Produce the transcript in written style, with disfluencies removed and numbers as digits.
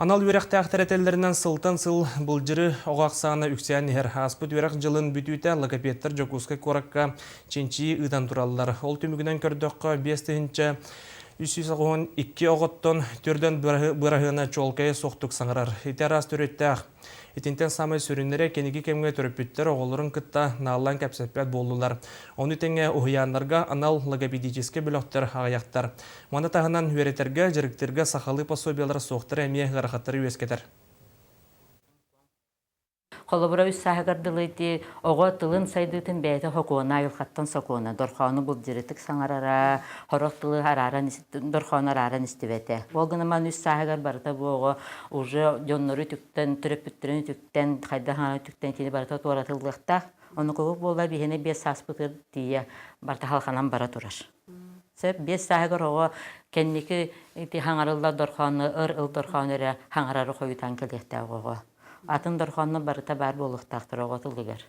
Анал үөрэхтээхтэр этэллэринэн сылтан сыл былдьыры оҕо ахсаана үксээн иһэр. Ааспыт үөрэх дьылын бүтүүтэ логопедтар Дьокуускай куоракка чинчийии ыытан тураллар. Ол түмүгүнэн көрдөххө, 5392 оҕоттон төрдөн быраһыана чуолкайа суохтук саҥарар. Ити араас төрүттээх. Итинтэн саамай сүрүннэрэ кэнники кэмҥэ төрөппүттэр оҕолорун кытта нааллаан кэпсэппэт буоллулар. Ону тэҥэ уһуйааннарга анал логопедическай бөлөхтөр аҕыйахтар. Маны таһынан үөрэтэргэ, дьарыктыырга сахалыы пособиелар суохтара эмиэ ыарахаттары үөскэтэр. Холобура, үс сааһыгар дылы ити оҕо тылын сайдыытын бэйэтэ сокуона, айылҕаттан сокуона, дорхоону былдьырытык саҥарара, сорох тылы арааран, дорхоону арааран истибэтэ. Ол гынан үс сааһыгар барыта бу оҕо уже дьоннору үтүктэн, төрөппүттэрин үтүктэн, хайдах үтүктэн итини барыта туоратыллыахтаах. Ону куруук буолла биһиэнэ 5 сааспытыгар тиийэ барыта халханан бара турар. Сөп 5 сааһыгар оҕо кэнники ити хаҥарыллар дорхоону ыр ыл дорхоону эрэ хаҥарары хойутаан кэлиэхтээх оҕо. Атын дорхоонно барыта баар буолуохтаахтар оҕо тылыгар.